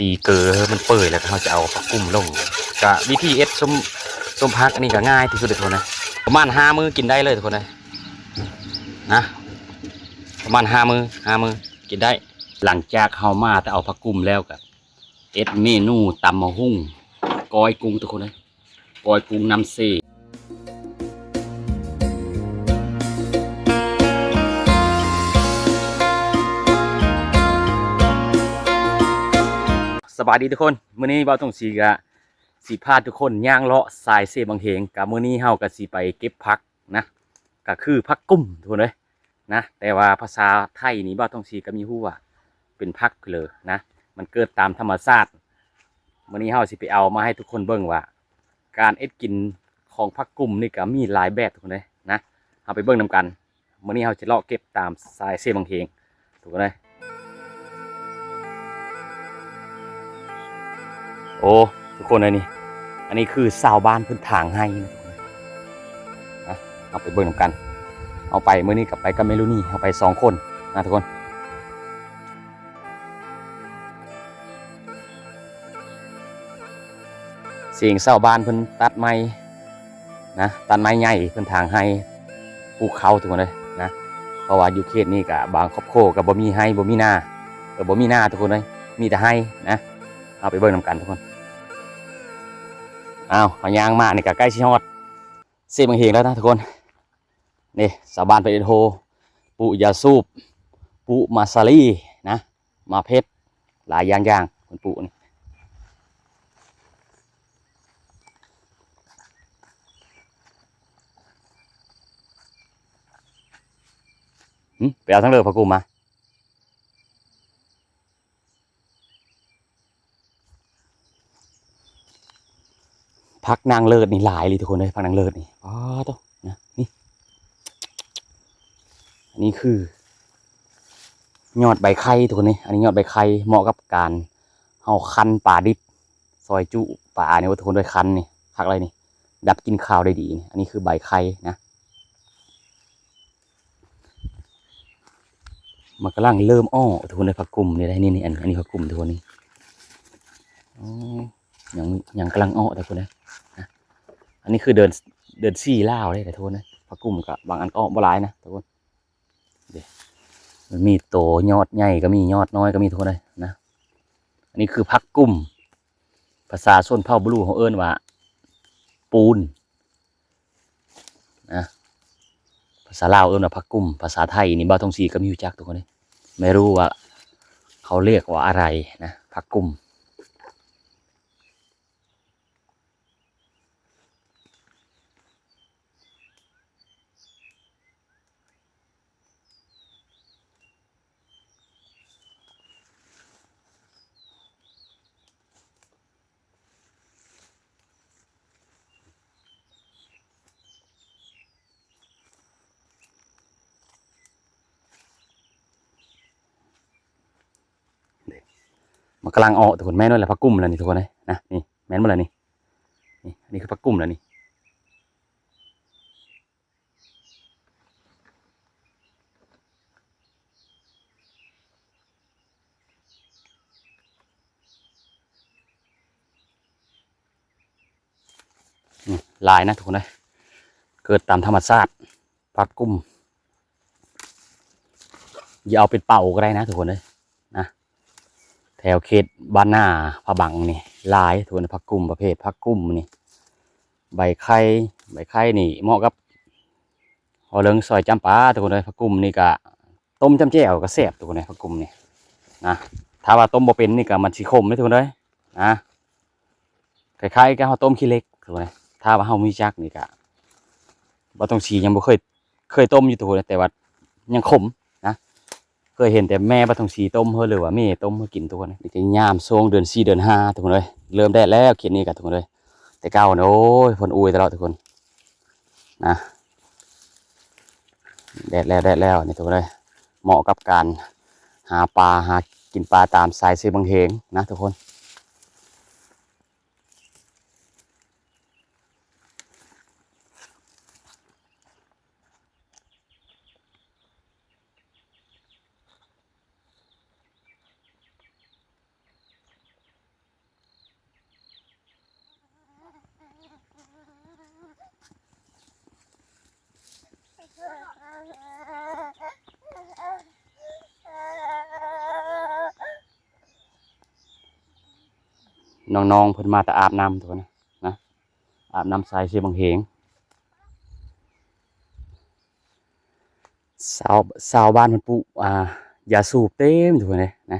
ຕີເກີໃຫ້ມັນເປື່ອຍ ແລ້ວກໍເຮົາຈະເອົາຜັກກຸ້ມລົງ. ກະວິທີເຮັດສົ້ມ ສົ້ມຜັກອັນນີ້ກໍງ່າຍທີ່ສຸດເລີຍທຸກຄົນເອີຍ. ປະມານຫ້າມື້ກິນໄດ້ເລີຍທຸກຄົນເອີຍ ນະ ປະມານຫ້າມື້ ຫ້າມື້ກິນໄດ້. ຫຼັງຈາກເຮົາມາແຕ່ເອົາຜັກກຸ້ມແລ້ວ ກໍເຮັດເມນູຕຳໝາກຫຸ່ງ ກ້ອຍກຸ້ງທຸກຄົນເອີຍ. ກ້ອຍກຸ້ງນ້ຳເຊ. ສະບາຍດີທຸກຄົນ, ມື້ນີ້ບ່າວທົງສີກະຊິພາທຸກຄົນຍ່າງເລາະຊາຍເຊບັງເຮງ. ກະມື້ນີ້ເຮົາກະຊິໄປເກັບຜັກນະ, ກະຄືຜັກກຸ້ມທຸກຄົນເອີຍ. ນະ ແຕ່ວ່າພາສາໄທນີ້ບ່າວທອງສີກໍມີຮູ້ວ່າເປັນຜັກເລີນະ, ມັນເກີດຕາມທຳມະຊາດ. ມື້ນີ້ເຮົາຊິໄປເອົາມາໃຫ້ທຸກຄົນເບິ່ງວ່າ ການເຮັດກິນຂອງຜັກກຸ້ມນີ້ກໍມີຫຼາຍແບບທຸກຄົນເອີຍນະ, ເຮົາໄປເບິ່ງນຳກັນ. ມື້ນີ້ເຮົາຈະເລາະເກັບຕາມຊາຍເຊບັງເຮງ ທຸກຄົນເອີຍ. ໂອ້ ທຸກຄົນເອີຍ ນີ້ ອັນນີ້ຄືຊາວບ້ານເພິ່ນຖາງໄຮ່ນະທຸກຄົນ. ນະ ເຮົາໄປເບິ່ງນຳກັນ. ເຮົາໄປ ມື້ນີ້ກໍໄປກັບແມ່ລຸນີ, ເຮົາໄປສອງຄົນນະທຸກຄົນ. ເສຍງຊາວບ້ານເພິ່ນຕັດໄມ້ ນະ ຕັດໄມ້ໃຫຍ່ ເພິ່ນຖາງໄຮ່ປູກເຂົ້າທຸກຄົນເອີຍນະ. ເພາະວ່າຢູ່ເຂດນີ້ກະບາງຄອບຄົວກະບໍ່ມີໄຮ່ ບໍ່ມີນາ ເອີ ບໍ່ມີນາທຸກຄົນເອີຍ, ມີແຕ່ໄຮ່ນະ. ເຮົາໄປເບິ່ງນຳກັນທຸກຄົນ. ອ້າວ ເຮົາຍ່າງມານີ້ກະໃກ້ຊິຮອດເຊບັງເຮງແລ້ວນະທຸກຄົນ. ນີ້ຊາວບ້ານເພິ່ນເຮັດໂຮ ປູກຢາສູບ ປູກໝາກສາລີນະ. ໝາກເຜັດ ຫຼາຍຢ່າງໆ ເພິ່ນປູກນີ້. ຫຶ ໄປເອົາທາງເລີກຜັກກຸ້ມມາ. ຜັກນາງເລີດນີ້ຫຼາຍອີ່ຫຼີທຸກຄົນເອີຍ, ຜັກນາງເລີດນີ້ ອໍ ໂຕ ນະ ນີ້ ອັນນີ້ຄືຍອດໃບໄຂ່ທຸກຄົນເອີຍ. ອັນນີ້ຍອດໃບໄຂ່ ເໝາະກັບການເຮົາຄັ້ນປາດິບ ຊອຍຈຸປານີ້ ໂອ້ ທຸກຄົນເອີຍ. ຄັ້ນນີ້ຄັກເລີຍນີ້, ດັບກິ່ນຄາວໄດ້ດີນີ້. ອັນນີ້ຄືໃບໄຂ່ນະ. ມັນກຳລັງເລີ່ມອອກທຸກຄົນເອີຍ ຜັກກຸ້ມນີ້ໄດ໋. ນີ້ໆ ອັນ ອັນນີ້ຜັກກຸ້ມທຸກຄົນນີ້. ອໍ ຍັງ ຍັງກຳລັງອອກທຸກຄົນເອີຍນະ. ອັນນີ້ຄືເດືອນ ເດືອນສີ່ລາວເດ້ທຸກຄົນເອີຍ. ຜັກກຸ້ມກະບາງອັນກໍອອກບໍ່ຫຼາຍນະທຸກຄົນ. ເດ້ ມັນມີໂຕຍອດໃຫຍ່ກໍມີ ຍອດນ້ອຍກໍມີທຸກຄົນເອີຍນະ. ອັນນີ້ຄືຜັກກຸ້ມ ພາສາຊົນເຜົ່າບລູເຮົາເອີ້ນວ່າປູນ ນະ. ພາສາລາວເອີ້ນວ່າຜັກກຸ້ມ, ພາສາໄທນີ້ບ່າວທອງສີກໍບໍ່ຮູ້ຈັກທຸກຄົນເອີຍ. ໄມ່ຮູ້ວ່າເຂົາຮຽກວ່າອະໄລນະ ຜັກກຸ້ມ. ມັນກຳລັງອອກທຸກຄົນ. ແມ່ນແລ້ວ ຜັກກຸ້ມແລ້ວນີ້ທຸກຄົນເອີຍນະ. ນີ້ແມ່ນບໍ່ລະນີ້? ນີ້ ອັນນີ້ຄືຜັກກຸ້ມແລ້ວນີ້. ນີ້ ຫຼາຍນະທຸກຄົນເອີຍ, ເກີດຕາມທຳມະຊາດ ຜັກກຸ້ມ. ຢ່າເອົາໄປເປົ່າກໍໄດ້ນະທຸກຄົນເອີຍນະ. ແຖວເຂດບ້ານນາພະບັງນີ້ຫຼາຍທຸກຄົນ, ຜັກກຸ້ມ ປະເພດຜັກກຸ້ມນີ້. ໃບໄຂ່ ໃບໄຂ່ນີ້ເໝາະກັບເຮົາເລິງຊອຍຈ້ຳປາທຸກຄົນເອີຍ. ຜັກກຸ້ມນີ້ກະຕົ້ມຈ້ຳແຈ່ວກໍແຊບທຸກຄົນເອີຍ ຜັກກຸ້ມນີ້ນະ. ຖ້າວ່າຕົ້ມບໍ່ເປັນນີ້ກະມັນຊິຂົມເດ້ທຸກຄົນເອີຍນະ. ຄ້າຍໆກັບເຮົາຕົ້ມຂີ້ເຫຼັກທຸກຄົນເອີຍ. ຖ້າວ່າເຮົາຮູ້ຈັກນີ້ກະ ບໍ່ຕ້ອງ ຊິຍັງບໍ່ເຄີຍ ເຄີຍຕົ້ມຢູ່ທຸກຄົນ, ແຕ່ວ່າຍັງຂົມນະ. ເຄີຍເຫັນແຕ່ແມ່ປາທອງສີຕົ້ມເຮີ ຫຼືວ່າແມ່ຕົ້ມເຮີກິນທຸກຄົນ. ນີ້ກໍຍາມຊ່ວງເດືອນສີ່ເດືອນຫ້າທຸກຄົນເອີຍ, ເລີ່ມແດດແລ້ວເຂດນີ້ກໍທຸກຄົນເອີຍ. ແຕ່ເກົ່ານະ ໂອ້ຍ ຝົນອຸຍຕະຫຼອດທຸກຄົນນະ. ແດດແລ້ວ ແດດແລ້ວນີ້ທຸກຄົນເອີຍ, ເໝາະກັບການຫາປາ ຫາກິນປາຕາມຊາຍເຊບັງເຮງນະທຸກຄົນ. ອື ນ້ອງໆເພິ່ນມາແຕ່ອາບນ້ຳ ທຸກຄົນນະ ອາບນ້ຳຊາຍເຊບັງເຫງ. ຊາວ ຊາວບ້ານເພິ່ນປູກ ອ່າ ຢາສູບເຕັມ ທຸກຄົນເອີຍນະ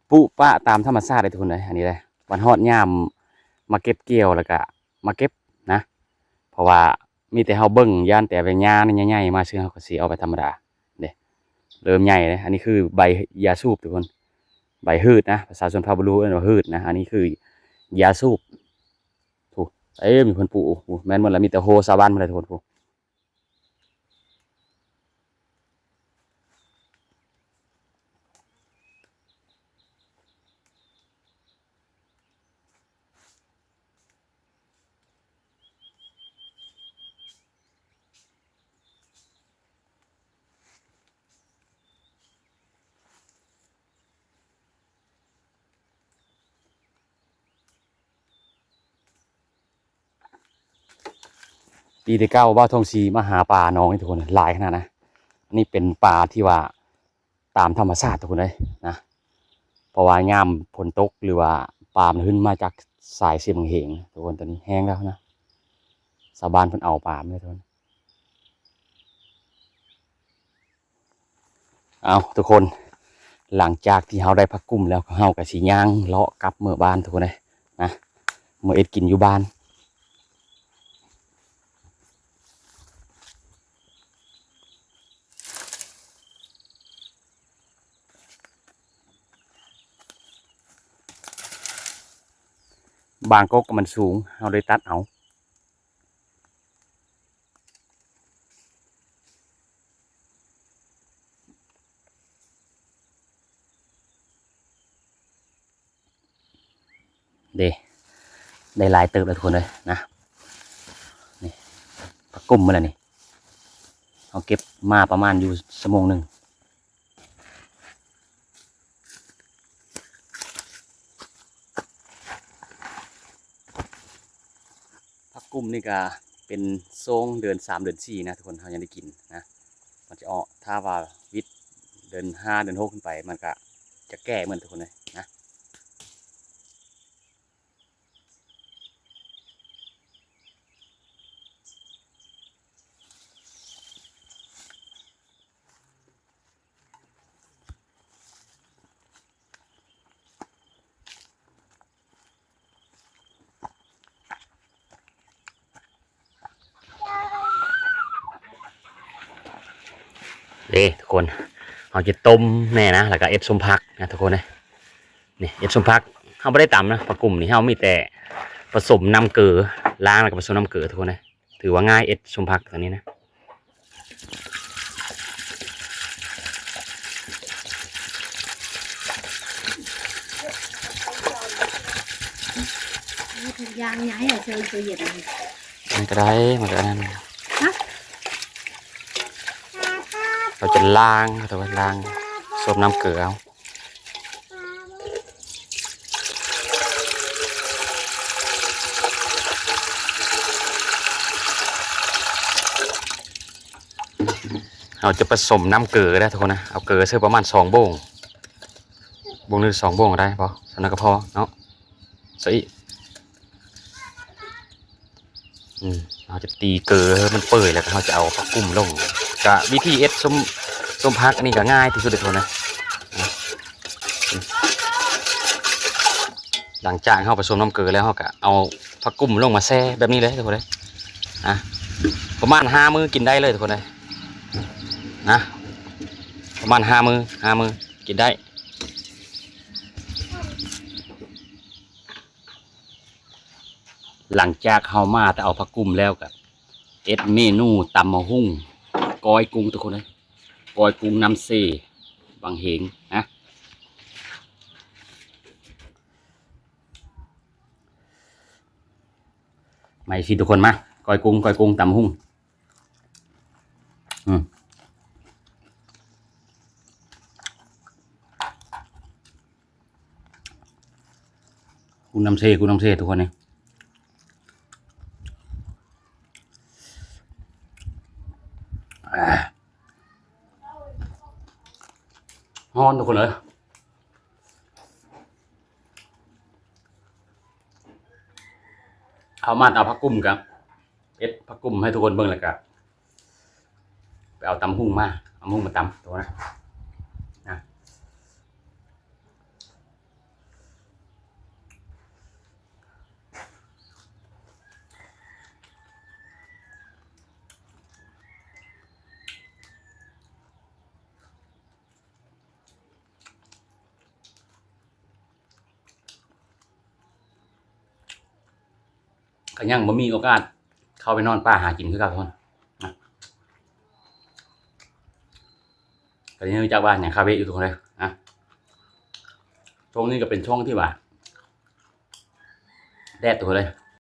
ປູກປະຕາມທຳມະຊາດເລີຍ ທຸກຄົນເອີຍ. ອັນນີ້ເດ້ ບັດຮອດຍາມມາເກັບກ່ຽວ ແລ້ວກະມາເກັບນະ ເພາະວ່າມີແຕ່ເຮົາເບິ່ງ ຢ້ານແຕ່ວ່າຫຍ້າໃຫຍ່ໆມາ ເຊິ່ງເຮົາກໍຊິເອົາໄປທຳມະດາເດ້ ເລີ່ມໃຫຍ່ເດ້. ອັນນີ້ຄືໃບຢາສູບ ທຸກຄົນ ໃບຫືດນະ ພາສາຊົນເຜົ່າບະລຸເອີ້ນວ່າຫືດນະ. ອັນນີ້ຄືຢາສູບ ຜູ້ ເອີ ມີເພິ່ນປູກ ຜູ້ ແມ່ນໝົດລະ ມີແຕ່ໂຮຊາວບ້ານໝົດລະ ທຸກຄົນ ຜູ້. ປີແຕ່ເກົ່າ ບ່າວທອງສີມາຫາປາໜອງນີ້ ທຸກຄົນ ຫຼາຍຂະໜາດນະ. ອັນນີ້ເປັນປາທີ່ວ່າຕາມທຳມະຊາດ ທຸກຄົນເອີຍນະ ເພາະວ່າຍາມຝົນຕົກ ຫຼືວ່າປາມັນຂຶ້ນມາຈາກສາຍເຊບັງເຫງ ທຸກຄົນ. ຕອນນີ້ແຫ້ງແລ້ວນະ ຊາວບ້ານເພິ່ນເອົາປາມາເລີຍ ທຸກຄົນ. ເອົາ ທຸກຄົນ ຫຼັງຈາກທີ່ເຮົາໄດ້ຜັກກຸ້ມແລ້ວ ເຮົາກໍຊິຍ່າງເລາະກັບເມືອບ້ານ ທຸກຄົນເອີຍນະ ເມືອເຮັດກິນຢູ່ບ້ານ. ບາງກົກກໍມັນສູງ ເຮົາໄດ້ຕັດເອົາ. ເດ້ ໄດ້ຫຼາຍເຕີບແລ້ວ ທຸກຄົນເອີຍນະ. ນີ້ ຜັກກຸ້ມໝົດແລ້ວນີ້ ເຮົາເກັບມາປະມານຢູ່ຊົ່ວໂມງໜຶ່ງ. ຜັກກຸ້ມນີ້ກະເປັນຊ່ວງເດືອນສາມ ເດືອນສີ່ນະ ທຸກຄົນ ເຮົາຍັງໄດ້ກິນນະ ມັນຈະອອກ. ຖ້າວ່າວິດເດືອນຫ້າ ເດືອນຫົກຂຶ້ນໄປ ມັນກະຈະແກ່ໝົດ ທຸກຄົນເອີຍນະ. ເດ້ ທຸກຄົນ ເຮົາຈະຕົ້ມແດ່ນະ ແລ້ວກໍເຮັດສົ້ມຜັກນະ ທຸກຄົນເອີຍ. ນີ້ເຮັດສົ້ມຜັກ ເຮົາບໍ່ໄດ້ຕຳນະ ຜັກກຸ້ມນີ້ ເຮົາມີແຕ່ປະສົມນ້ຳເກືອ ລ້າງແລ້ວກໍປະສົມນ້ຳເກືອ ທຸກຄົນເອີຍ. ຖືວ່າງ່າຍ ເຮັດສົ້ມຜັກຕົວນີ້ນະ. ເອົາຖົງຢາງໃຫຍ່ໃສ່ຕູ້ເຢັນ ມັນກໍໄດ້ ມັນກໍອັນນັ້ນ. ຮະ? ເຮົາຈະລ້າງ ເຮົາຈະລ້າງ ສົມນ້ຳເກືອເອົາ. ເຮົາຈະປະສົມນ້ຳເກືອເດີ ທຸກຄົນນະ. ເອົາເກືອໃສ່ປະມານສອງໂບງ ໂບງໜຶ່ງ ສອງໂບງກໍໄດ້ ພໍ ສ່ຳນັ້ນກໍພໍເນາະ. ໃສ່ອີກ ອືມ ເຮົາຈະຕີເກືອໃຫ້ມັນເປື່ອຍ ແລ້ວກໍເຮົາຈະເອົາຜັກກຸ້ມລົງ. ກະວິທີເຮັດສົ້ມ ສົ້ມຜັກນີ້ກໍງ່າຍທີ່ສຸດເລີຍ ທຸກຄົນນະ. ຫຼັງຈາກເຮົາປະສົມນ້ຳເກືອແລ້ວ ເຮົາກໍເອົາຜັກກຸ້ມລົງມາແຊ່ແບບນີ້ເລີຍ ທຸກຄົນເອີຍ ນະ. ປະມານຫ້າມື້ກິນໄດ້ເລີຍ ທຸກຄົນເອີຍ ນະ. ປະມານຫ້າມື້ ຫ້າມື້ກິນໄດ້. ຫຼັງຈາກເຮົາມາແຕ່ເອົາຜັກກຸ້ມແລ້ວ ກໍເຮັດເມນູຕຳໝາກຫຸ່ງ ກ້ອຍກຸ້ງ ທຸກຄົນເອີຍ. ກ້ອຍກຸ້ງນ້ຳເຊ ບັງເຫງນະ. ມາອີກທີ ທຸກຄົນ ມາ ກ້ອຍກຸ້ງ ກ້ອຍກຸ້ງ ຕຳໝາກຫຸ່ງ. ອືມ ກຸ້ງນ້ຳເຊ ກຸ້ງນ້ຳເຊ ທຸກຄົນເອີຍ. ຮ້ອນ ທຸກຄົນເອີຍ. ເອົາມາເອົາຜັກກຸ້ມກະເຮັດຜັກກຸ້ມໃຫ້ທຸກຄົນເບິ່ງ ແລ້ວກະໄປເອົາຕຳຫຸ່ງມາ ເອົາຫຸ່ງມາຕຳ ທຸກຄົນນະ. ກະຍັງບໍ່ມີໂອກາດເຂົ້າໄປນອນປ່າຫາກິນຄືເກົ່າທຸກຄົນນະ. ກະຍັງຮູ້ຈັກວ່າຫຍັງຄາເວະຢູ່ທຸກຄົນເດີນະ. ຊ່ວງນີ້ກະເປັນຊ່ວງທີ່ວ່າ ແດດທຸກຄົນເດີ